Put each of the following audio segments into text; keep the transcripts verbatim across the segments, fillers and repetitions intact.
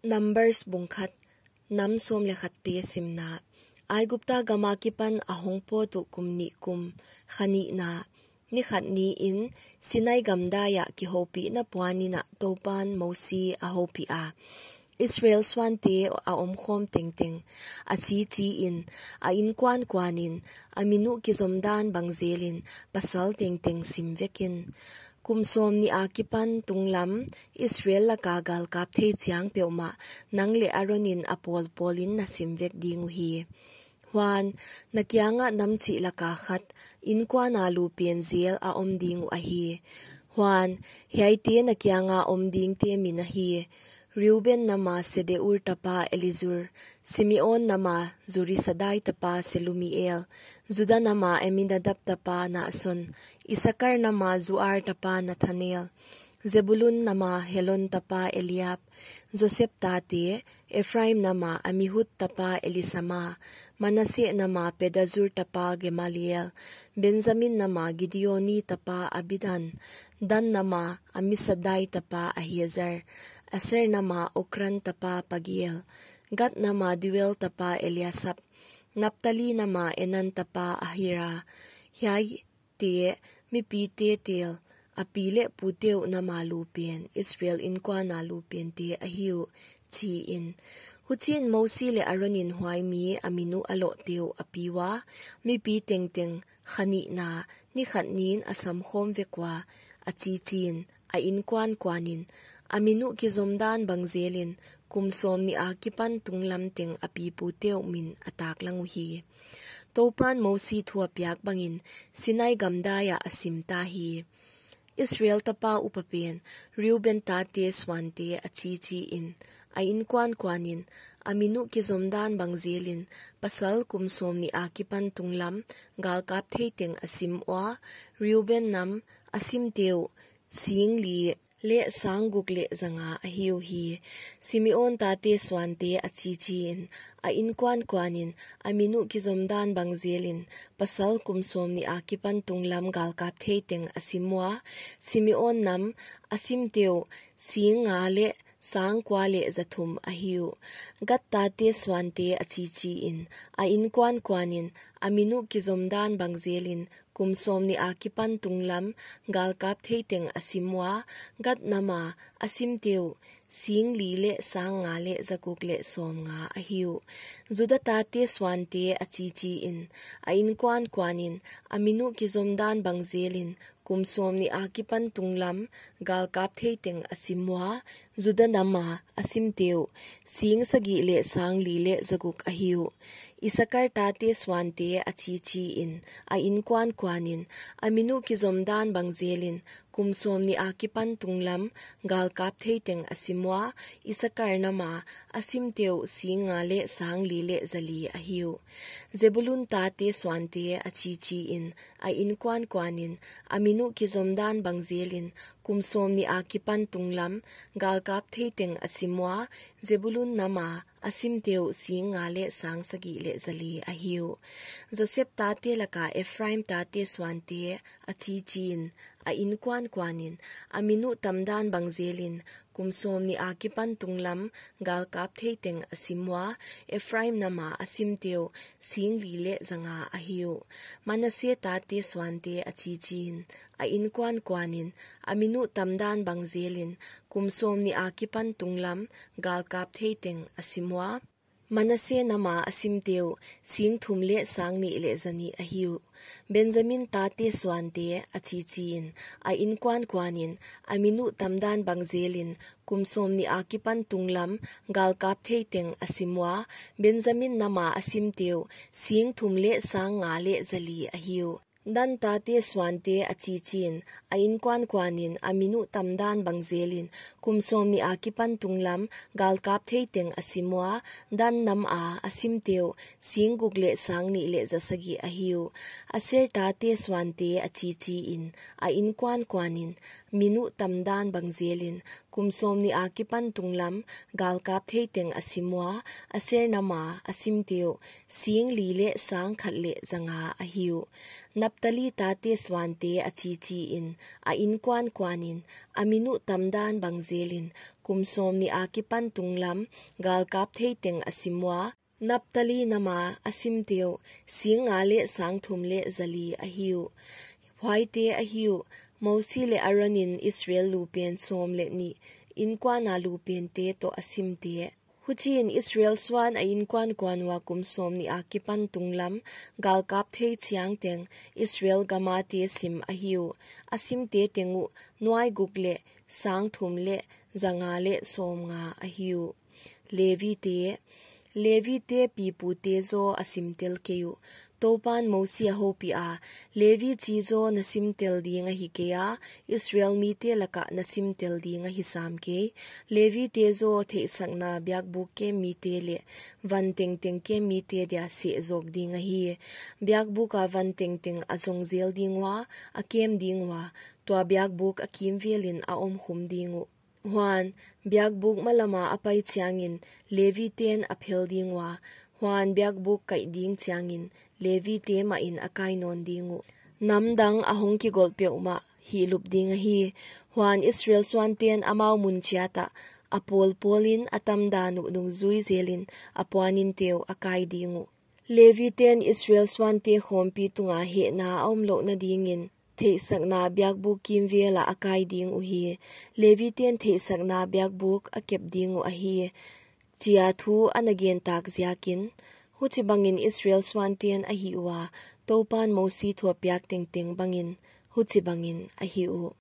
Numbers bung khat. Nam sawm leh khatte simna. Aigupta gam akipan a hong pawt uh kum nih kum kha nihna, ni khat niin Sinai gamdai ah kihoupihna puanin ah Toupan Mosi a houpih a, Israel suante a omkhawm tengteng a chichiin, a inkuankuanin, a min uh kizomdan bang zelin pasal tengteng sim vek in. Kum sawmnih akipan tunglam Israel laka galkap thei chiang peuhmah nang leh Aronin a pawlpawlin na sim vek ding uhi. Huan, na kiangah nam chih laka khat inkuana lu pen zel a om ding uh ahi. Huan, hiaite na kianga om dingte min ahi: Reuben nama Sedeur tapa Elizur, Simeon nama Zurisadai tapa Selumiel, Juda nama Aminadab tapa Nason, Isakar nama Zuar tapa Nathanel, Zebulun nama Helon tapa Eliab, Joseph tate, Ephraim nama Amihud tapa Elisama, Manase nama Pedazur tapa Gemaliel, Benjamin nama Gideoni tapa Abidan, Dan nama Amisadai tapa Ahiezer, Aser nama Okran tapa Pagiel, Gad nama Deuel tapa Eliasap, Naptali nama Enan tapa Ahira. Hiai te mipite tel, a pi leh pute uh nama lu pen, Israel inkuana lu pente ahi uh, chiin. Huchiin Mosi leh Aronin huai mi a min uh a lohte uh a pi ua, mipi tengteng kha nihna, ni khat niin a samkhawm vek ua, a chichiin, a inkuankuanin, a min uh kizomdan bang zelin kum sawmnih akipan tunglam teng a pipute uh min a taklang uhi. Toupan Mosi thu a piak bangin Sinai gamdai ah a simta hi. Israel tapa upa pen Reuben tate suante a chichiin, a inkuankuanin, a min uh kizomdan bang zelin pasal kum sawmnih akipan tunglam galkap thei teng a sim ua, Reuben nam a simte uh sing li leh sang guk leh za nga ahi uhi. Simeon tate suante a chichiin, a inkuankuanin, a min uh kizomdan bang zelin pasal kum sawmnih akipan tunglam galkap thei teng a sim ua, Simeon nam a simte uh sing nga leh sang kua leh za thum ahi uh. Gad tate suante a chichiin, a inkuankuanin, a min uh kizomdan bang zelin kum sawmnih akipan tunglam galkap thei teng a sim ua, Gad nama a simte uh sing li leh sang nga leh za guk leh sawm nga ahi uh. Juda tate suante a chichiin, a inkuankuanin, a min uh kizomdan bang zelin kum sawmnih akipan tunglam galkap thei teng a sim ua, Juda nama a simte uh sing sagih leh sang li leh za guk ahi uh. Isakar tate suante a chichiin, a inkuankuanin, a min uh kizomdan bang zelin kum sawmnih akipan tunglam galkap thei teng a sim ua, Isakar nama a simte uh sing nga leh sang li leh za li ahi uh. Zebulun tate suante a chichiin, a inkuankuanin, a min uh kizomdan bang zelin kum sawmnih akipan tunglam galkap thei teng a sim ua, Zebulun nama a simte uh sing nga leh sang sagih leh za li ahi uh. Joseph tate laka Ephraim tate suante a chichiin, a inkuankuanin, a min uh tamdan bang zelin kum sawmnih akipan tunglam galkap thei teng a sim ua, Ephraim nama a simte uh sing li leh za nga ahi uh. Manase tate suante a chichiin, a inkuankuanin, a min uh tamdan bang zelin kum sawmnih akipan tunglam galkap thei teng a sim ua, Manase nama a simte uh sing thum leh sang nih leh za nih ahi uh. Benjamin tate suante a chichiin, a inkuankuanin, a min uh tamdan bang zelin kum sawmnih akipan tunglam galkap thei teng a sim ua, Benjamin nama a simte uh sing thum leh sang nga leh za li ahi uh. Dan tate suante a chichiin, a inkuankuanin, a min uh tamdan bang zelin kum sawmnih akipan tunglam galkap thei teng a sim ua, Dan nama a simte uh sing guk leh sang nih leh za sagih ahi uh. Aser tate suante a chichiin, a inkuankuanin, min uh tamdan bang zelin, kum sawmnih akipan tunglam galkap thei teng a sim ua, Aser nam a a simte uh sing li leh sang khat leh zanga ahi uh. Naphtali tate suante a chichiin, a inkuankuanin, a min uh tamdan bang zelin, kum sawmnih akipan tunglam galkap thei teng a sim ua, Naphtali nam a a simte uh sing nga leh sang thum leh za li ahi uh. Huaite ahi uh, Mosi leh Aronin Israel lupen sawm leh nih, inkuan a lupente toh a simte. Huchiin Israel suan a inkuankuan ua kum sawmnih akipan tunglam galkap thei chiang teng Israel gam a te sim ahi uh. A simte teng uh nuai guk leh sang thum leh zanga leh sawmnga ahi uh. Levite. Levite pipute zaw a simtel kei uh. Toupan Mosi a houpiha, Levi chi zaw na simtel ding ahi kei a, Israel mite laka na simtel ding ahi sam kei. Levite zaw theihsakna biakbuk kem mite leh van tengteng kem mite dia seh zawk ding ahi. Biakbuk a van tengteng a zong zel ding ua, a kem ding ua, tua biakbuk a kimvelin a om khum ding uh. Huan, biakbuk malama a pai chiangin Leviten a phel ding ua, huan biakbuk kaih ding chiangin Levite mahin a kai nawn ding uh. Namdang a hong kigolh peuhmah hihlup ding ahi. Huan Israel suanten amau mun chiat ah a pawlpawlin a tamdan uh dungzui zelin a puaninte uh a kai ding uh. Leviten Israel suante khawmpi tunga hehna a om louhna dingin, theihsakna biakbuk kimvel ah a kai ding uhi. Leviten theihsakna biakbuk a kep ding uh ahi. Chia thu ana gen tak ziakin, huchibangin Israel suanten a hih ua, Toupan Mosi thu a piak tengteng bangin, huchibangin a hih uh.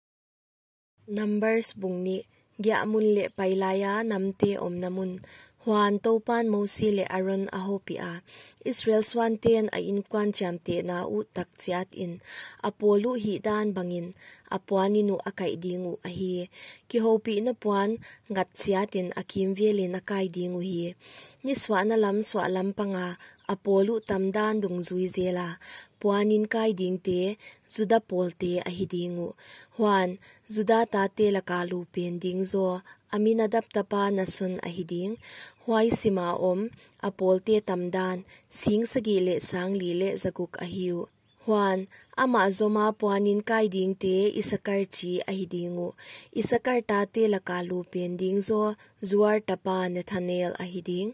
Numbers bung nih, giahmun leh pailaia namte omna mun. Huan Toupan Mosi leh Aron a houpiha, Israel suanten a inkuan chiamtehna uh tak chiatin, a pawl uh hihdan bangin, a puanin uh a kaih ding uh ahi. Kihoupihna puan ngat chiatin a kimvelin a kai ding uhi. Nisuahna lam suahlam panga a pawl uh tamdan dungzui zela, puanin kai dingte, Juda pawlte ahi ding uh. Huan, Juda tate laka lupen ding zaw, Aminadab tapa Nason ahi ding. Huai sima om, a pawlte tamdan, sing sagih leh sang li leh zaguk ahi uh. Huan, amah zoma puanin kai dingte Isakar chi ahi ding uh. Isakar tate laka lupen ding zaw, Zuar tapa Nethanel ahi ding.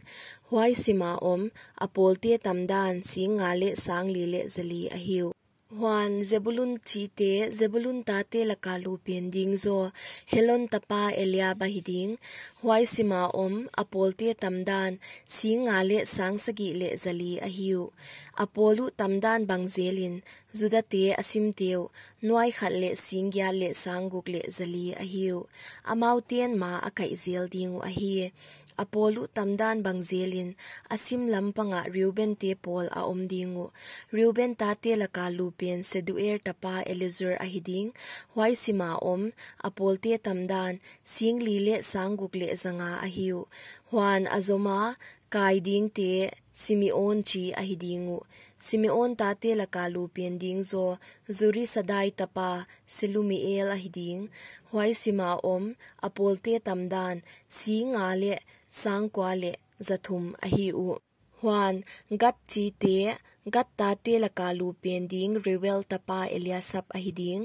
Huai sima om, a pawlte tamdan, sing nga leh sang li leh za li ahi uh. Huan Zebulun chite, Zebulun tate laka lupen ding zaw, Helon tapa Eliab ahi ding. Huai sima om, a pawlte tamdan, sing nga leh sang sagih leh za li ahi uh. A pawl uh tamdan bang zelin, Judate a simte uh, nuai khat leh sing giat leh sang guk leh za li ahi uh. Amauten ma a kaih zel ding uh ahi. A pawl uh tamdan bang zelin, a sim lam panga Reubente pawl a om ding uh. Reuben tate laka lupen Seduer tapa Elizur ahi ding. Huai sima om, a pawlte tamdan, sing li leh sang guk leh zanga ahi uh. Huan a zoma, kai dingte Simeon chi ahi ding uh. Simeon tate laka lupen ding zaw, Zurisadai tapa Selumiel ahi ding. Huai sima om, a pawlte tamdan, sing nga leh sang kua leh za thum ahi uh. Huan, Gad chite, Gad tate laka lupen ding Reuel tapa Eliasaph ahi ding.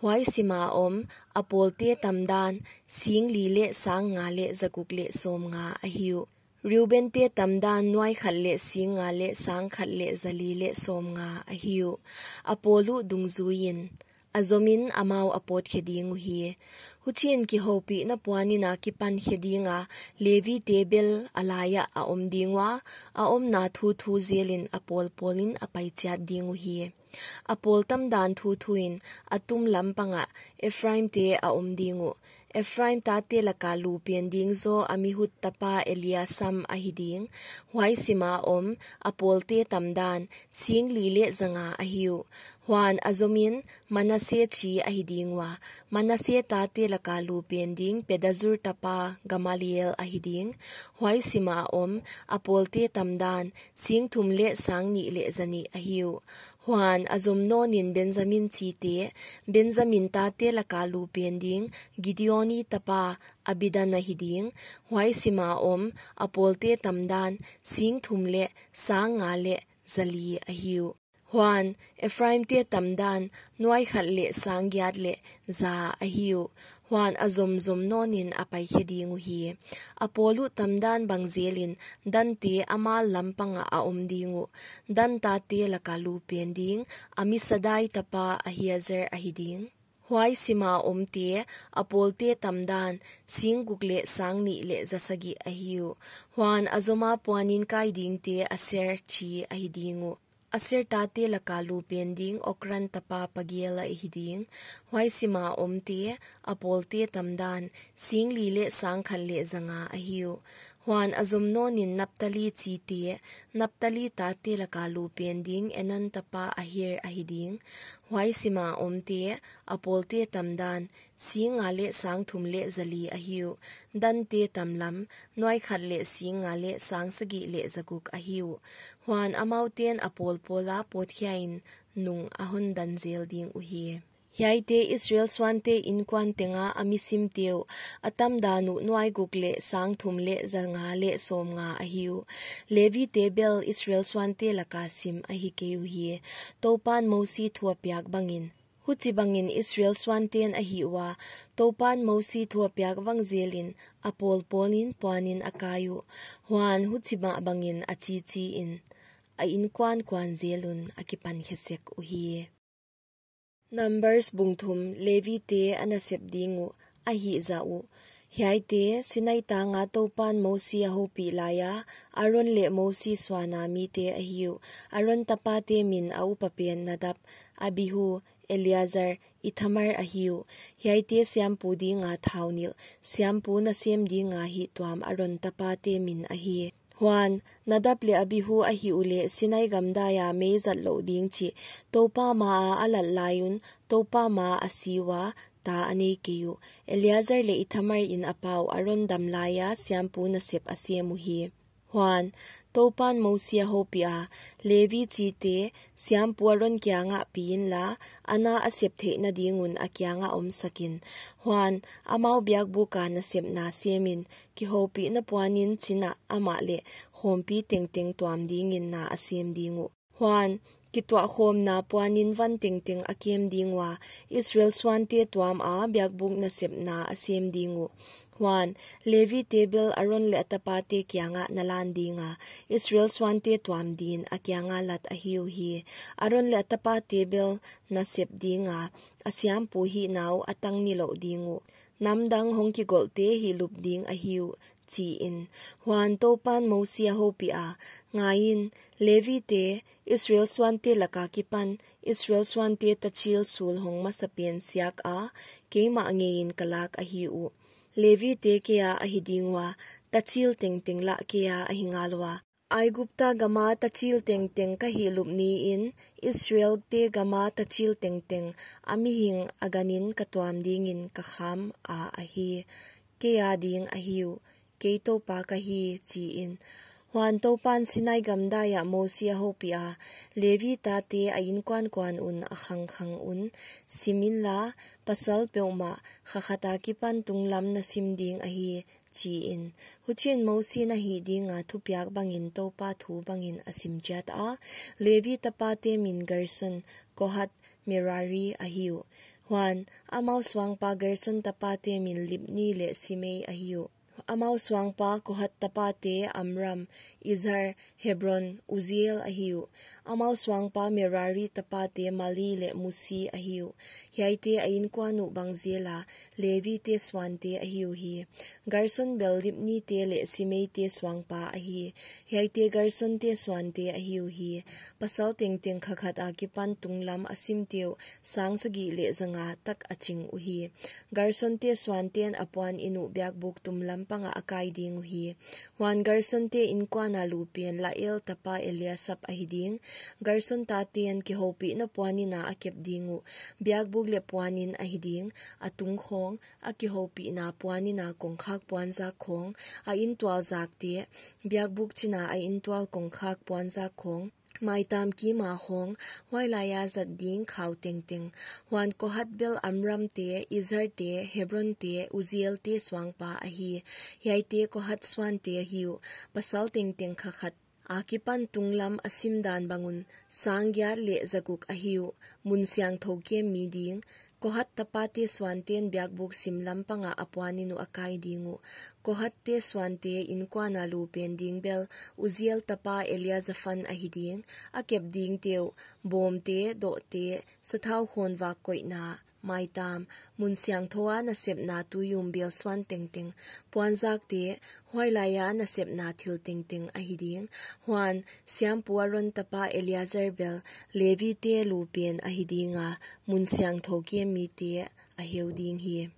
Huai sima om, a pawlte tamdan, sing li leh sang nga leh zaguk leh sawmnga ahi uh. Reubente tamdan nuai khat leh sing nga leh sang khat leh za li leh sawmnga ahi uh. A pawl uh dungzuiin, a zomin amau a pawt khe ding uhi. Huchiin kihoupihna puanin a kipan khe dinga, Levite bel a laiah a om ding ua, a omna thuthu zelin a pawlpawlin a pai chiat ding uhi. A pawl tamdan thuthuin, a tum lam panga Ephraimte a om ding uh. Ephraim tate laka lupen ding zaw Amihud tapa Eliasam ahi ding. Huai sima om, a pawlte tamdan, sing li leh zanga ahi uh. Huan a zomin, Manase chi ahi ding ua. Manase tate laka lupen ding Pedazur tapa Gamaliel ahi ding. Huai sima om, a pawlte tamdan, sing thum leh sang nih leh za nih ahi uh. Huan a zom nawnin Benjamin chite, Benjamin tate laka lupen ding Gideoni tapa Abidan ahi ding. Huai sima om a pawlte tamdan sing thum leh sang nga leh za li ahi uh. Huan Ephraimte tamdan nuai khat leh sang giat leh za ahi uh. Huan a zom zom nawnin a paikhe ding uhi. A pawl uh tamdan bang zelin Dante a mal lam pangah a om ding uh. Dan tate laka lupen ding Amisadai tapa Ahiezer ahi ding. Huai sima omte, a pawlte tamdan sing guk leh sang nih leh za sagih ahi uh. Huan a zoma puanin kai dingte Aser chi ahi ding uh. Aser tate laka lupen ding Okran tapa Pagiel ahi ding. Huai sima omte, a pawlte tamdan sing li leh sang khat leh za nga ahi uh. Huan a zom nawnin Naphtali chite, Naphtali tate laka lupen ding Enan tapa Ahir ahi ding. Huai sima omte, a pawlte tamdan sing nga leh sang thum leh za li ahi uh. Dante tamlam nuai khat leh sing nga leh sang sagih leh za guk ahi uh. Huan amauten a pawl pawla pawtkhiain nung a hon dan zel ding uhi. Hiaite Israel suante inkuan tenga a mi simte uh, a tamdan uh nuai guk leh sang thum leh za nga leh sawm nga ahi uh. Levite bel Israel suante laka sim ahi kei uhi. Toupan Mosi thu a piak bangin, huchibangin Israel suanten a hih ua, Toupan Mosi thu a piak bang zelin a pawl pawlin puanin a kai uh. Huan huchimah bangin a chichiin a inkuan kuan zelun a kipankhe sek uhi. Numbers bung thum. Levite a nasep ding uh, a hihzah uh. Hiaite Sinai tanga Toupan Mosi a houpih laia Aron leh Mosi suana mite ahi uh. Aron tapate min a upa pen Nadab, Abihu, Eleazar, Ithamar ahi uh. Hiaite siampu dinga thau nilh, siampu nasem dinga hihtuam Aron tapate min ahi. Huan Nadab leh Abihu a hih uleh Sinai gamdaia mei zat louh ding chih Toupa maa a lat lai un Toupa maa a si ua, ta a nei kei uh. Eleazar leh Ithamar in a pa uh Aron dam laia siampu nasep a sem uhi. Huan Toupan Mosi a houpiha, Levi chite, siampu Aron kiangah pi inla, a na a sep theihna ding un a kiangah omsak in. Huan amau biakbuka nasepna semin, kihoupihna puanin chinah amah leh khawmpi tengteng tuam dingin na a sem ding uh. Huan kituahkhawmna puanin van tengteng a kem ding ua, Israel suante tuama biakbuk nasepna a sem ding uh. Huan Levite bel Aron leh a tapate kiangah na lan dinga, Israel suante tuam din a kianga lat ahi uhi. Aron leh a tapate bel nasep dinga, a siampu hihna uh a tang nilouh ding uh. Namdang hong kigolhte hihlup ding ahi uh, chi in. Huan Toupan Mosi a houpiha, Ngaiin, Levite, Israel suante laka kipan, Israel suante tachil sul hong masapen siaka, keimah ngeiin ka lak ahi uh. Levite keia ahi ding ua, tachil tengteng lah keia ahi ngal ua. Aigupta gama tachil tengteng ka hihlup niin, Israelte gama tachil tengteng, a mihing a ganin ka tuam dingin ka khama ahi. Keia ding ahi uh, kei Toupa ka hi, chi in. Huan Toupan Sinai gamdaiah Mosi a houpiha, Levi tate a inkuankuan un a khangkhang un, sim inla, pasal peuhmah, kha khata kipan tunglam na sim ding ahi, chi in. Huchiin Mosi na hih dinga thupiak bangin Toupa thu bangin a sim chiata. Levi tapate min Gerson, Kohat, Merari ahi uh. Huan amau suangpa Gerson tapate min Libni leh Simei ahi uh. Amau suangpa Kohat tapate Amram, Izhar, Hebron, Uziel ahi uh. Amau suangpa Merari tapate Mahli leh Musi ahi uh. Hiaite a inkuan uh bang zela Levite suante ahi uhi. Gerson bel Libnite leh Simeite suangpa ahi. Hiaite Gersonte suante ahi uhi. Pasal tengteng kha khata kipan tunglam a simte uh, sang sagih leh za nga tak a ching uhi. Gersonte suanten a puanin uh biakbuk tumlam pangah a kai ding uhi. Huan Gersonte inkuana lupen Lael tapa Eliasaph ahi ding. Gerson taten kihoupihna puanina a kep ding uh. Biakbuk leh puanin ahi ding, a tungkhawng, a kihoupihna puanina kongkhak puanzak khawng, a intual zakte, biakbuk china a intual kongkhak puanzak khawng, Maitam kima khawng, huailaia zat ding khau tengteng. Huan Kohat bel Amram te, Izhar te, Hebron te, Uzziel te suangpa ahi. Hiaite Kohat suante ahi uh, pasal tengteng kha khat akipan tunglam a sim dan bang un, sang giat leh za guk ahi uh, mun siangthou kemmi ding. Kohat tapate suanten biakbuk sim lampang ah a puanin uh a kai ding uh. Kohat te suante inkuan a lu pen ding bel Uzziel tapa Eliazaphan ahi ding, a kep dingte uh, bawmte, dohte, sathau khawnvak koihna, maitam, mun siangthou a nasepna tuium bel suan tengteng, puanzakte, huailaia nasepna thil tengteng ahi ding. Huan, siampu Aron tapa Eleazar bel Levite lu pen ahi dinga, mun siangthou kemmite a heu ding hi.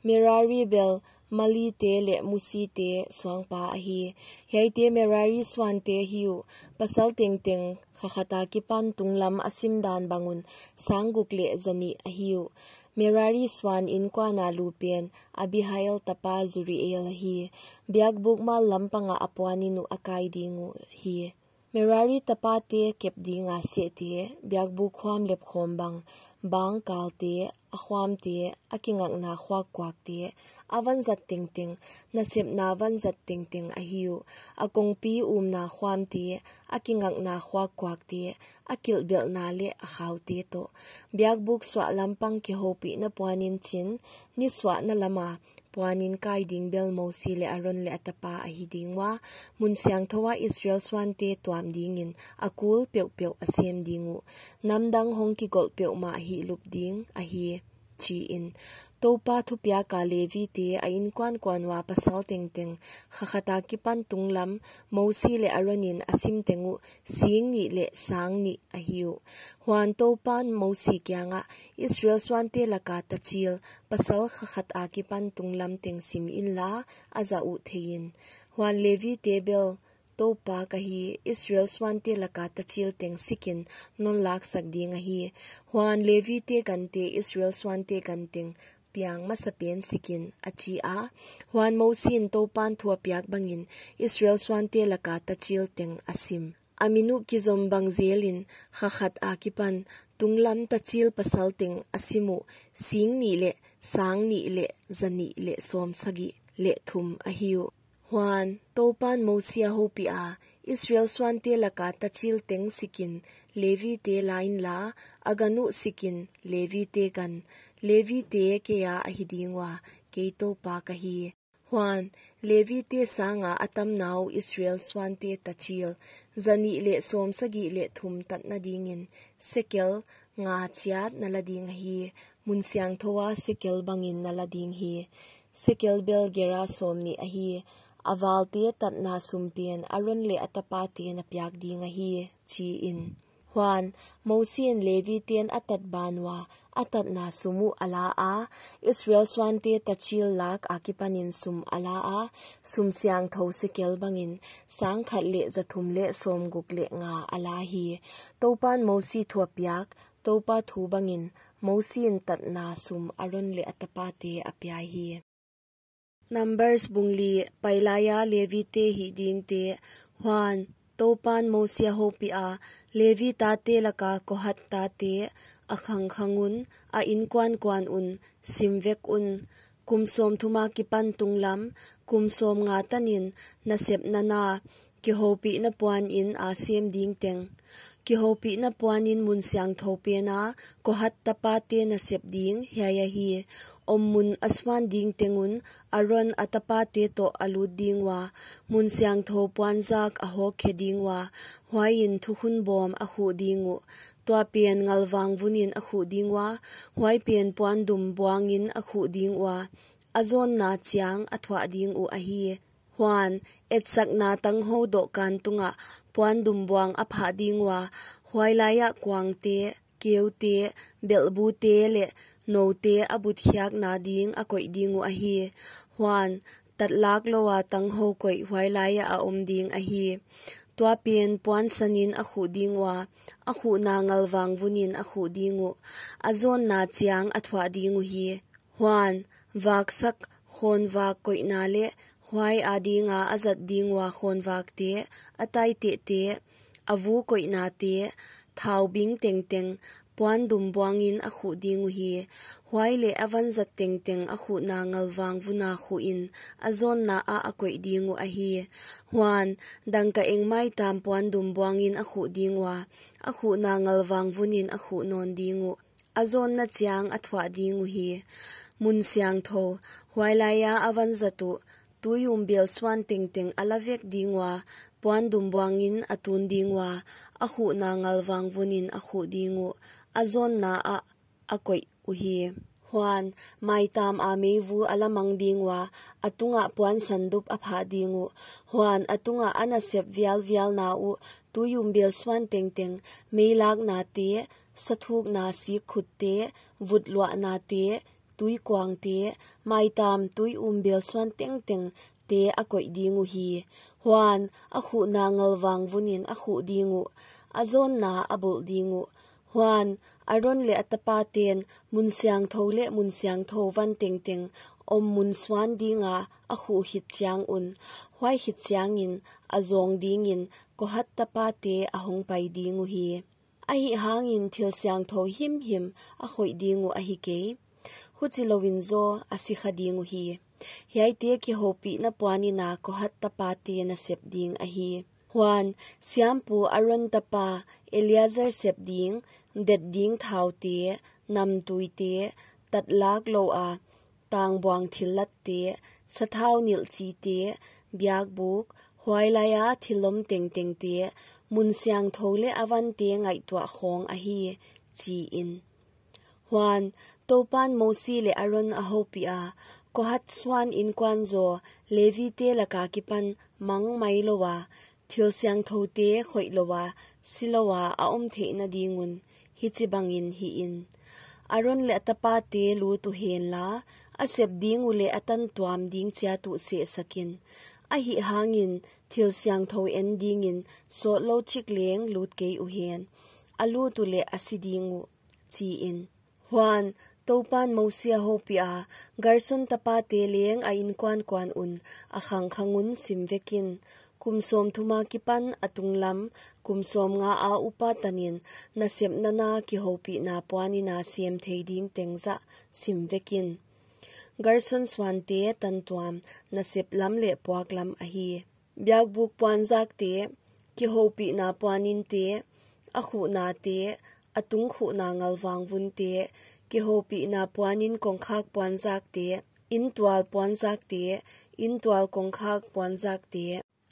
Merari bel Mahli te leh Musi te suangpa ahi. Hiaite Merari suante ahi uh, pasal tengteng kha khat akipan tunglam a sim dan bang un, sang guk leh za nih ahi uh. Merari suan inkuan a lu pen Abihail tapa Zuriel ahi. Biakbuk mal lampang ah a puanin uh a kai ding uh hi. Merari tapate kep dinga sehte, biakbuk khuam lepkhawm bang, bangkalte, a khuamte, a kingakna khuakkuakte, a vanzat tengteng, nasepna vanzat tengteng ahi uh, a kongpi umna khuamte, a kingakna khuakkuakte, a kilhbelhna leh a khaute toh. Biakbuk suah lampang kihoupihna puanin chin, nisuahna lama puanin kai ding bel Mosi leh Aron leh a tapa ahi ding ua, mun siangthou a Israel suante tuam dingin a kul peuhpeuh a sem ding uh. Namdang hong kigolh peuhmah hihlup ding ahi, chiin. Toupa thupiaka Levite a inkuankuan ua pasal tengteng, kha khat akipan tunglam, Mosi leh Aronin a sim teng uh, sing nih leh sang nih ahi uh. Huan Toupan Mosi kiangah, Israel suante laka tachil, pasal kha khat akipan tunglam teng sim inla, a za uh theiin. Huan Levite bel, Toupa ka hi, Israel suante laka tachil teng sikin non laksak ding ahi. Huan Levite gante Israel suante gan teng piang masapen sikin, a chi a. Huan Mosiin Toupan thu a piak bangin Israel suante laka tachil teng a sim. A min uh kizom bang zelin kha khat akipan tunglam tachil pasal teng a sim uh, sing nih leh, sang nih leh, za nih leh sawmsagih leh thum ahi uh. Huan, Toupan Mosi a houpiha, Israel suante laka tachil teng sikin Levite la inla, a gan uh sikin Levite gan, Levite keia ahi ding ua, kei Toupa ka hi. Huan, Levite sanga a tamna uh Israel suante tachil, za nih leh sawmsagih leh thum tatna dingin, sekel nga chiat na la ding ahi, mun siangthou a sekel bangin na la ding hi. Sekel bel gera sawmnih ahi, a valte tatna sum pen Aron leh a tapate na piak ding ahi, chiin. Huan, Mosiin Leviten a tat ban ua, a tatna sum uh a la a, Israel suante tachil lak akipanin sum a la a, sum siangthou sekel bangin, sang khat leh za thum leh sawmguk leh nga a la hi. Toupan Mosi thu a piak, Toupa thu bangin, Mosiin tatna sum Aron leh a tapate a pia hi. Numbers bung li, pailaia Levite hih dingte. Huan, Toupan Mosi a houpiha, Levi tate laka Kohat tate, a khangkhang un, a inkuankuan un, sim vek un, kum sawmthum akipan tunglam, kum sawmnga tanin, nasepna na, kihoupihna puanin a sem ding teng. Kihoupihna puanin mun siangthou pena, Kohat tapate nasep ding, hiai ahi. Ommun a suan ding teng un, Aron a tapate toh a lut ding ua, mun siangthou puanzak a hawkkhe ding ua, huaiin thukhun bawm a khuh ding uh. Tua pen ngalvang vunin a khuh ding ua, huai pen puandum buangin a khuh ding ua, a zawnna chiang a thuah ding uh ahi. Huan, etsakna tanghou dohkan tungah puandum buang a phah ding ua, huailaiah kuangte, keute, belhbute leh noute a butkhiakna ding a koih ding uh ahi. Huan, tatlak loua tanghou koih huailaiah a om ding ahi. Tua pen puansanin a khuh ding ua, a khuhna ngalvang vunin a khuh ding uh, a zawnna chiang a thuah ding uhi. Huan, vaksak khawnvak koihna leh huai adinga a zat ding ua khawnvakte, a taitehte, a vu koihnate, thau bing tengteng, puandum buangin a khuh ding uhi. Huai leh a vanzat tengteng a khuhna ngalvang vuna khuhin, a zawnna ah a koih ding uh ahi. Huan, dangkaeng maitam puandum buangin a khuh ding ua, a khuhna ngalvang vunin a khuh nawn ding uh. A zawnna chiang a thuah ding uhi. Mun siangthou, huailaia a vanzat uh, tui umbel suan tengteng a la vek ding ua, puandum buangin a tun ding ua, a khuhna ngalvang vunin a khuh ding uh, a zawnna ah a koih uhi. Huan, maitam a meivu a la mang ding ua, a tungah puan sandup a phah ding uh. Huan, a tungah a nasep vialvialna uh, tui umbel suan tengteng, meilaknate, sathukna sikkhutte, vutluahnate, tuikuangte, maitam tui umbel suan tengtengte a koih ding uhi. Huan, a khuhna ngalvang vunin a khuh ding uh, a zawnna a bulh ding uh. Huan, Aron leh a tapaten mun siangthou leh mun siangthou van tengteng om mun suan dinga a khuh khit chiang un, huai khit chiangin a zawng dingin Kohat tapate a hongpai ding uhi. Ahihhangin thil siangthou himhim a khoih ding uh ahi kei. Huchilouin zaw a si kha ding uhi. Hiaite kihoupihna puanina Kohat tapate nasep ding ahi. Huan, siampu Aron tapa Eleazar sep ding, det ding thaute, namtuite, tatlak lou a, tangbuang thillatte, sathau nilh chite, biakbuk, huailaia thil om tengtengte, mun siangthou leh a vante ngaihtuah khawng ahi, chiin. Huan, Toupan Mosi leh Aron a houpiha, Kohat suan inkuan zaw, Levite laka kipan mang mai loua, thil siangthoute khoih loua, si loua a om theihna ding un, hichibangin hihin. Aron leh a tapate lut uhenla, a sep ding uh leh a tantuam ding chiat uh sehsakin. Ahihhangin thil siangthou en dingin sawtlou chik leng lut kei uhen. A lut uleh a si ding uh, chiin. Huan, Toupan Mosi a houpiha, Gerson tapate leng a inkuankuan un, a khangkhang un sim vekin. Kum sawmthuma kipan a tunglam, kum sawmnga a upa tanin, nasepna na kihoupihna puanina sem thei ding teng zah sim vekin. Gerson suante tantuam, nasep lam leh puak lam ahi. Biakbuk puanzakte, kihoupihna puaninte, a khuhnate, a tung khuhna ngalvang vunte, kihoupihna puanin kongkhak puanzakte, intual puanzakte, intual kongkhak puanzakte,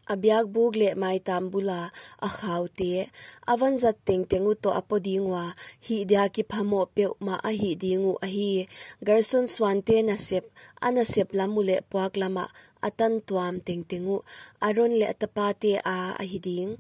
a biakbuk leh maitam bula a khaute, a vanzat tengteng uh toh a po ding ua, hih dia kiphamoh peuhmah a hih ding uh ahi. Gerson suante nasep, a nasep lam uh leh puak lamah a tantuam tengteng uh, Aron leh a tapate a ahi ding.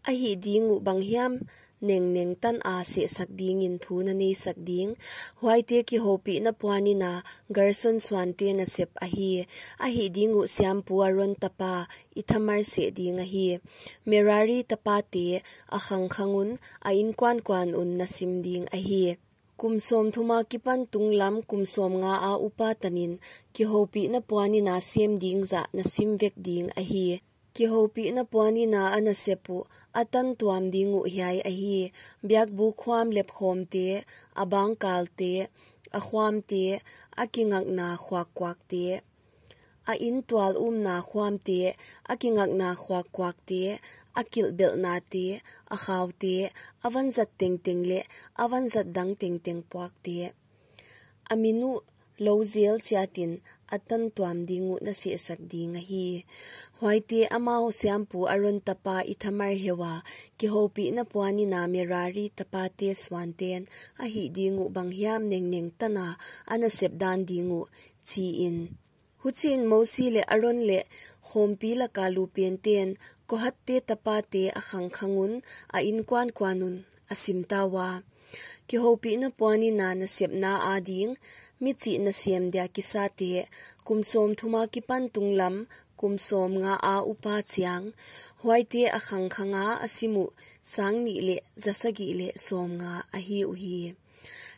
A hih ding uh banghiam nengneng tana sehsak dingin thu na neisak ding. Huaite kihoupihna puanina Gerson suante nasep ahi. A hih ding uh siampu Aron tapa Ithamar seh ding ahi. Merari tapate a khangkhang un, a inkuankuan un na sim ding ahi. Kum sawmthuma kipan tunglam kum sawmnga a upa tanin kihoupihna puanina sem ding zah na sim vek ding ahi. Kihoupihna puanina a nasep uh, a tantuam ding uh hiai ahi. Biakbuk khuam lepkhawmte, a bangkalte, a khuamte, a kingakna khuakkuakte, a intual umna khuamte, a kingakna khuakkuakte, a kilhbelhnate, a khaute, a vanzat tengteng leh a vanzat dang tengteng puakte. A min uh lou zel chiatin a tantuam ding uh na sehsak ding ahi. Huaite amau siampu Aron tapa Ithamar heuva kihoupihna puanina Merari tapate suanten a hih ding uh banghiam nengneng tana a nasep dan ding uh, chiin. Huchiin Mosi leh Aron leh khawmpi laka lupenten Kohatte tapate a khangkhang un, a inkuankuan un a sim ta ua. Kihoupihna puanina nasepna ading, michih nasem dia kisate, kum sawmthuma kipan tunglam, kum sawmnga a upa chiang, huaite a khangkhanga a sim uh, sang nih leh za sagih leh sawmnga ahi uhi.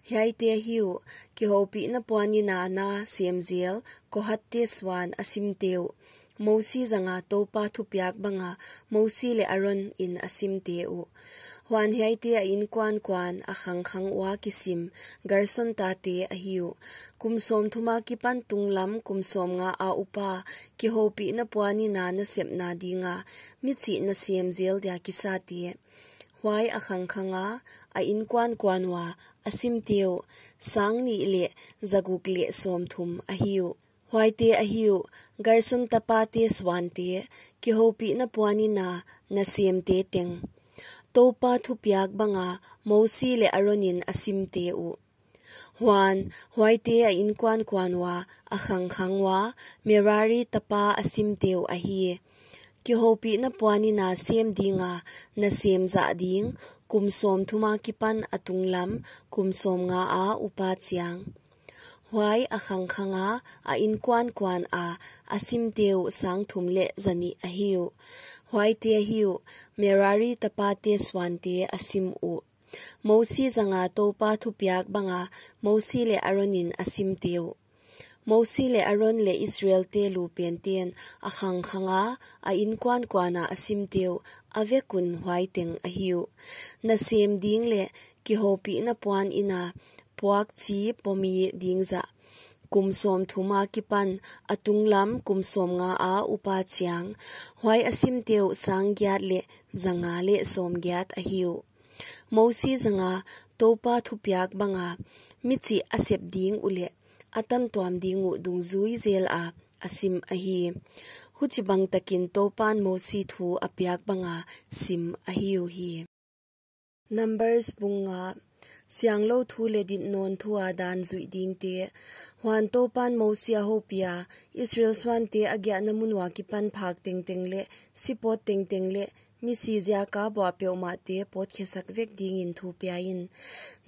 Hiaite ahi uh, kihoupihna puanina na sem zel, Kohatte suan a simte uh, Mosi zanga Toupa thupiak banga Mosi leh Aron in a simte uh. Huan hiaite a inkuankuan a khangkhang ua kisim Gerson tate ahi uh. Kum sawmthum akipan tunglam kum sawmnga a upa kihoupihna puanina nasepna dinga michih nasem zel dia kisate. Huai a khangkhanga a inkuankuan ua a simte uh sang nih leh zaguk leh sawmthum ahi uh. Huaite ahi uh, Gerson tapate suante, kihoupihna puanina nasemte teng. Toupa thupiak banga Mosi leh Aron in a simte uh. Huan, huaite a inkuankuan ua a khangkhang ua Merari tapa a simte uh ahi. Kihoupihna puanina sem dinga nasem zah ding kum sawmthum akipan a tunglam kum sawmnga a upa chiang. Huai a khangkhanga a inkuankuan a a simte uh sang thum leh zanih ahi uh. Huaite ahi uh, Merari tapate suante a sim uh. Mosi zanga Toupa thupiak banga Mosi leh Aron in a simte uh. Mosi leh Aron leh Israelte lupenten a khangkhanga a inkuankuana a simte uh a vek un huai teng ahi uh. Nasem ding leh kihoupihna puanina puakchi pomi ding zah kum sawmthum akipan a tunglam kum sawmnga a upa chiang. Huai a simte uh sang giat leh zanga leh sawmgiat ahi uh. Mosi zanga Toupa thupiak banga michih a sep ding uh leh a tantuam ding uh dungzui zela a sim ahi. Huchibang takin Toupan Mosi thu a piak banga sim ahi uhi. Numbers bung nga. Sianglo thu leh dit nawn thua dan zuih dingte. Huan Toupan Mosi a houpih a, Israel suante a giahna mun ua kipan phak tengteng leh sipawt tengteng leh misi ziaka buah peuhmahte pawtkhesak vek dingin thu pia in.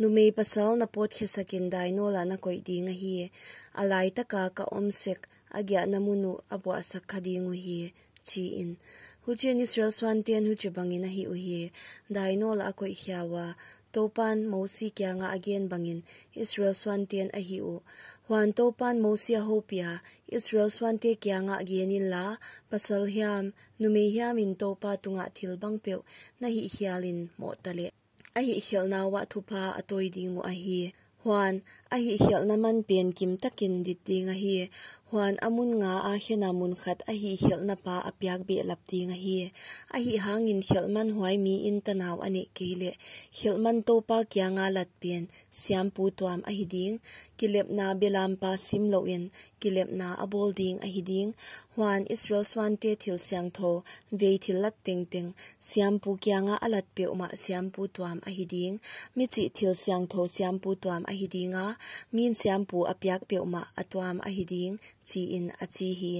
Numei pasal na pawtkhesakin dainawl ah na koih ding ahi. A laitaka ka om sek a giahna mun uh a buahsak kha ding uhi, chi in. Huchiin Israel suanten huchibangin a hih uhi. Dainawl ah a koih khia ua, Toupan Mosi kianga a gen bangin Israel suanten a hih uh. Huan Toupan Mosi a houpih a, Israel suante kianga gen inla, pasal hiam, numei hiamin Toupa tungah thil bangpeuh na hihkhialin mohta leh a hihkhelhna uah thupha a tawi ding uh ahi. Huan, a hihkhelhna man pen kimtakin dit ding ahi. Huan, a mun nga a khena mun khat a hihkhelhna pa a piak behlap ding ahi. Ahihhangin khelhman huai miin tanau a neih kei leh, khelhman Toupa kianga lat pen siampu tuam ahi ding. Kilepna belampa sim louin kilepna a bawl ding ahi ding. Huan Israel suante thil siangthou vei thillat tengteng siampu kianga a lat peuhmah siampu tuam ahi ding. Michih thil siangthou siampu tuam ahi dinga, min siampu a piak peuhmah a tuam ahi ding, chi in a chi hi.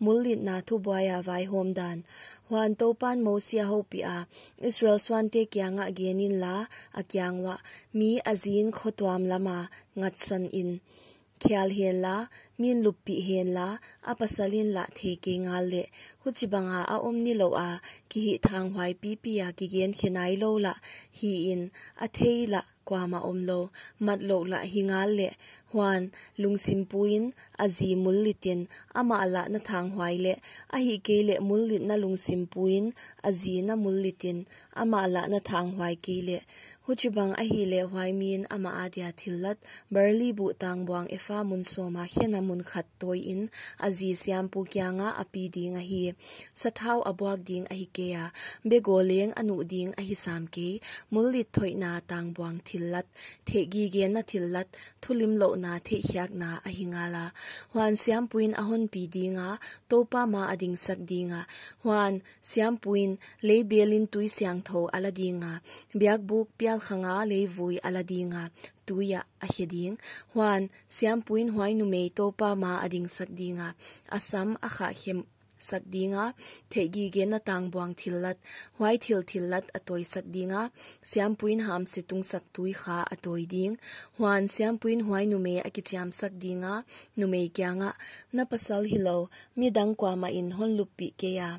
Mullitna thubuaia vaihawm dan. Huan Toupan Mosi a houpih a, Israel suante kiangah gen inla, a kiang uah, mi a zin khotuam lama ngatsan in khial henla, min luppih henla, a pasalin lah thei kei ngal leh, huchibanga a om nilouh a, kihihthanghuai pipia kigen khe nailou lah hiin, a thei lah kuamah omlou, matlouh lah hi ngal leh, huan, lungsimpuin, a zi mullitin, amah lah na thanghuai leh, ahihkeileh mullitna lungsimpuin, a zi na mullitin, amah lah na thanghuai kei leh, huchibang ahihleh huai min amah adia thillat, barli buh tangbuang efa mun sawma khena mun khat tawiin, a zi siampu kianga a pi ding ahi. Sathau a buak ding ahi keia, begaw leng a nuh ding ahi sam kei, mullit thoihna tangbuang thillat, theihgigenna thillat, thulimlouhna theihkhiakna ahi ngala. Huan siampuin a honpi dinga, Toupa maa a dingsak dinga. Huan siampuin leibelin tui siangthou a la dinga, biakbuk pialkhanga leivui a la dinga, tuiah a khe ding. Huan siampuin huai numei Toupa maa a dingsak dinga, a sam a khah khem sak dinga, theihgigenna tangbuang thillat, huai thil thillat a tawisak dinga, siampuin hamse tungsak tui kha a tawi ding. Huan siampuin huai numei a kichiamsak dinga, numei kiangah, na pasal hilou, midang kuamahin hon luppih keia,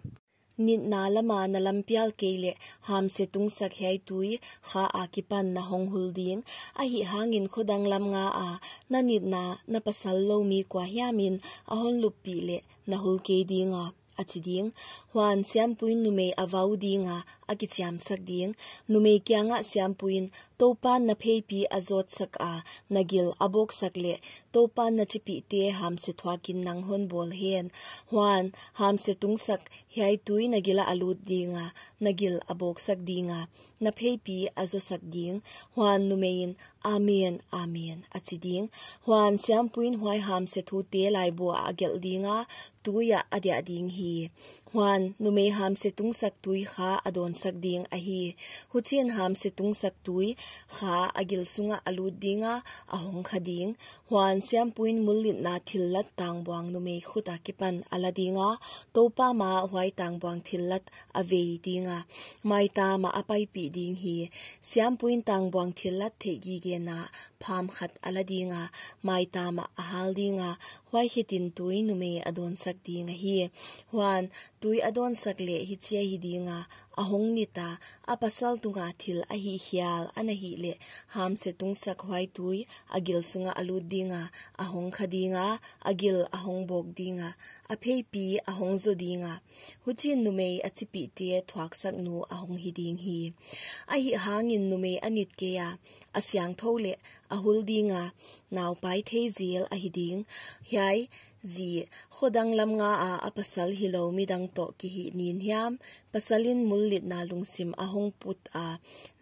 nitna lama na lampial kei leh, hamse tungsak hiai tui kha akipan na honghul ding. Ahihhangin khodang lam ngaa na nitna na pasal lou mi kuahiamin a hon luppih leh na hul kei dinga. a chi ding. Huan siampuin numei a vau dinga, a kichiamsak ding. Numei kiangah siampuin, Toupan na pheipi a zawtsak a, na gil a bawksak leh, Toupan na chipihte hamse thuakin nang hon bawl hen. Huan hamse tungsak hiai tui na gila a lut dinga, na gil a bawksak dinga, na pheipi a zawsak ding. Huan numeiin, Amen, amen, a chi ding. Huan siampuin huai hamse thute laibu ah a gelh dinga, tuia a diah ding hi. Huan numei hamse tungsak tui kha a dawnsak ding ahi. Huchiin hamse tungsak tui kha a gil sungah a lut dinga, a hong kha ding. Huan siampuin mullitna thillat tangbuang numei khuta kipan a la dinga, Toupa maah huai tangbuang thillat a vei dinga, maitamah a paipih ding hi. Siampuin tangbuang thillat theihgigena pham khat a la dinga, maitamah a hal dinga, huai khitin tui numei a dawnsak ding ahi. Huan tui a dawnsak leh hichi ahi dinga, a hong nita, a pasal tunga thil a hihkhial a na hih leh, hamse tungsak huai tui a gil sungah a lut dinga, a hong kha dinga, a gil a hong bawk dinga, a pheipi a hong zaw dinga. Huchiin numei a chipihte thuaksak nu a hong hi ding hi. Ahihhangin numei a nit keia, a siangthou leh a hul dinga, naupai thei zel ahi ding. Hiai zi, khodang lam ngaa a pasal hilou midang toh kihih nin hiam, pasalin mullitna lungsim a hong put a,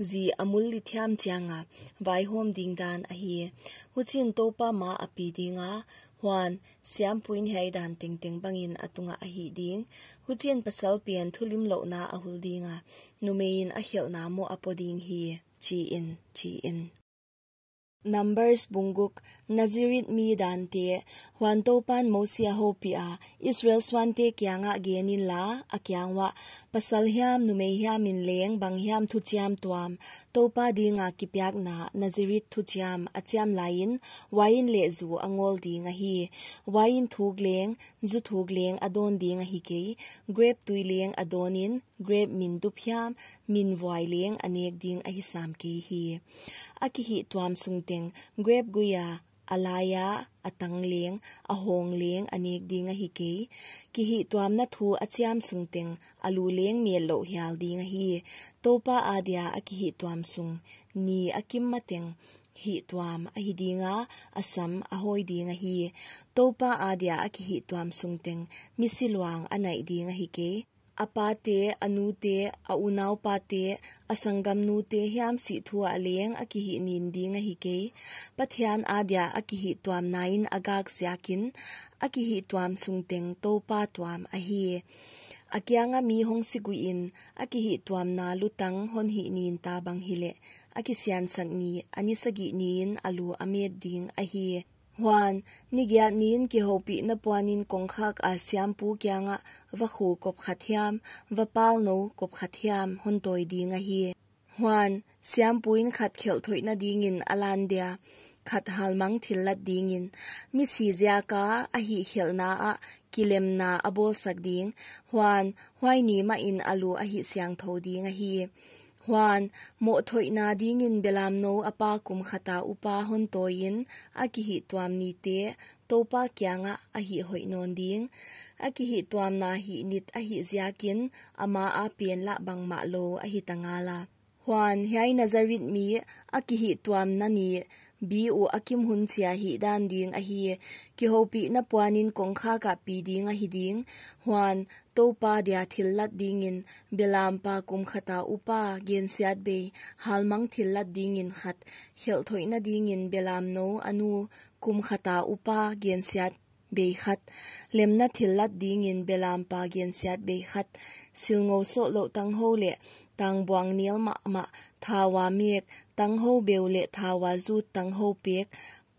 zi a mullit hiam chianga vaihawm ding dan ahi. Huchiin Toupa maah a pi dinga, huan siampuin hiai dan tengteng bangin a tungah a hih ding. Huchiin pasal pen thulimlouhna a hul dinga, numeiin a khelhna moh a po ding hi, chiin, chiin. Numbers bung guk. Nazirit mi dante. Huan Toupan Mosi a houpiha, Israel suante kiangah gen inla, a kiang uah, pasal hiam numei hiamin leng banghiam thuchiam tuam, Toupa dinga kipiakna Nazirit thuchiam a chiam laiin, uain leh zu a ngawl ding ahi. Uain thuk leng, zu thuk leng a dawn ding ahi kei. Grep tui leng a dawnin, grep min dup hiam, min vuai leng a nek ding ahi sam kei hi. A kihihtuam sung teng, grep guia, a laia, a tang leng, a hawng leng a nek ding ahi kei. Kihihtuamna thu a chiam sung teng, a lu leng mel louh hial ding ahi. Toupa adia a kihihtuam sung, ni a kim mateng, hihtuam ahi dinga, a sam a hawi ding ahi. Toupa adia a kihihtuam sung teng, misi luang a naih ding ahi kei. A pate, a nute, a unaupate, a sanggamnute hiam sih thu ah leng a kihih nin ding ahi kei. Pathian adia a kihihtuamnain a gak ziakin, a kihihtuam sung teng Toupa tuam ahi. A kianga mi hong siguihin, a kihihtuamna lutang hon hih nin ta bang hileh, a kisiansak ni, a ni sagih niin a lu a met ding ahi. Huan, ni giat niin kihoupihna puanin kongkhak a siampu kiangah vakhu kop khat hiam, vapal nou kop khat hiam hon tawi ding ahi. Huan, siampuin khat khelh thoihna dingin a lan dia, khat halmang thillat dingin, misi ziaka a hihkhelhna ah kilemna a bawlsak ding. Huan, huai ni mahin a lu a hih siangthou ding ahi. Huan, mohtoihna dingin belamnou a pa kum khata upa hon tawiin, a kihihtuam nite, Toupa kiangah a hih hoih nawn ding. A kihihtuamna hih nit a hih ziakin, ama a pen lah bangmah lou a hita ngala. Huan, hiai Nazarit mi, a kihihtuamna ni, bi uh a kim hun chia hih dan ding ahi, kihoupihna puanin kongkhak ah pi ding ahi ding. Huan, Toupa dia thillat dingin, belampa kum khata upa gensiatbei, halmang thillat dingin khat, khelh thoihna dingin belamnou a nu kum khata upa gensiatbei khat, lemna thillat dingin belampa gensiatbei khat, silngou sohlouh tanghou leh, tangbuang nel mahmah, thaua mek, tanghou beu leh thaua zut tanghou pek,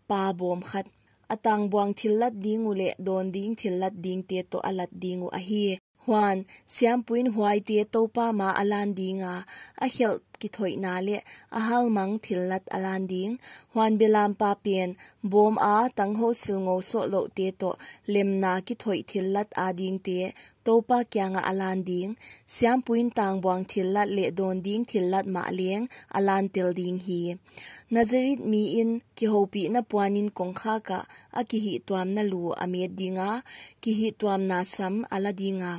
pa bawm khat, a tangbuang thillat ding uh leh dawn ding thillat dingte toh a lat ding uh ahi. Huan, siampuin huaite Toupa maah a lan dinga, a khelh kithoihna leh a halmang thillat a lan ding. Huan belampa pen bawm a tanghou silngou sohlouhte toh lemna kithoih thillat adingte Toupa kiangah a lan ding. Siampuin tangbuang thillat leh dawn ding thillat mah leng a lan tel ding hi. Nazarit miin kihoupihna puanin kongkhak ah a kihihtuamna lu a met dinga, kihihtuamna sam a la dinga,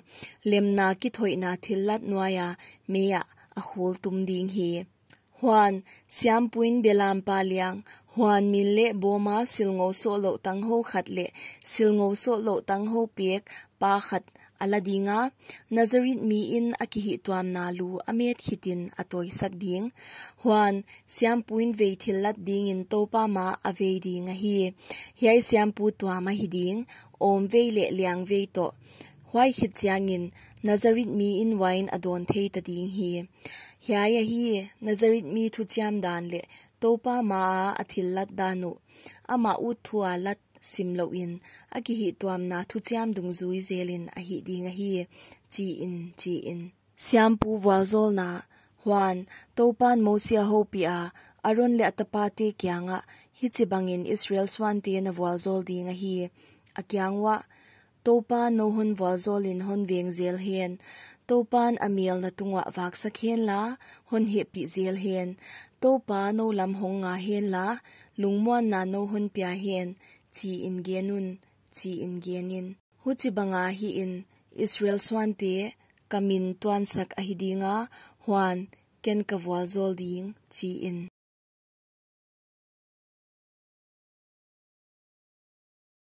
lemna kithoihna thillat nuaia mei ah a khultum ding hi. Huan siampuin belampa liang, huan min leh bawm a silngou sohlouh tanghou khat leh silngou sohlouh tanghou pek pa khat a la dinga, Nazarit miin a kihihtuamna lu a met khitin a tawisak ding. Huan siampuin vei thillat dingin Toupa maah a vei ding ahi. Hiai siampu tuam ahi ding, awmvei leh liangvei toh. Huai khit chiangin Nazarit miin uain a dawn thei ta ding hi. Hiai ahi Nazarit mi thuchiam dan leh Toupa maa a thillat dan uh. Amah ut thu a lat sim louhin a kihihtuamna thuchiam dungzui zelin a hih ding ahi, chiin, chiin. Siampu vualzawlna. Huan Toupan Mosi a houpiha, Aron leh a tapate kiangah, hichibangin Israel suante na vualzawl ding ahi. A kiang uah, Toupa nou hon vualzawlin hon veng zel hen. Toupan a mel na tunguah vaksak henla, hon hehpih zel hen. Toupa nou lam hong nga henla, lungmuanna nou hon pia hen, chiin gen un, chiin genin. Huchibanga hihin Israel suante ka min tuansak ahi dinga, huan ken ka vualzawl ding, chiin.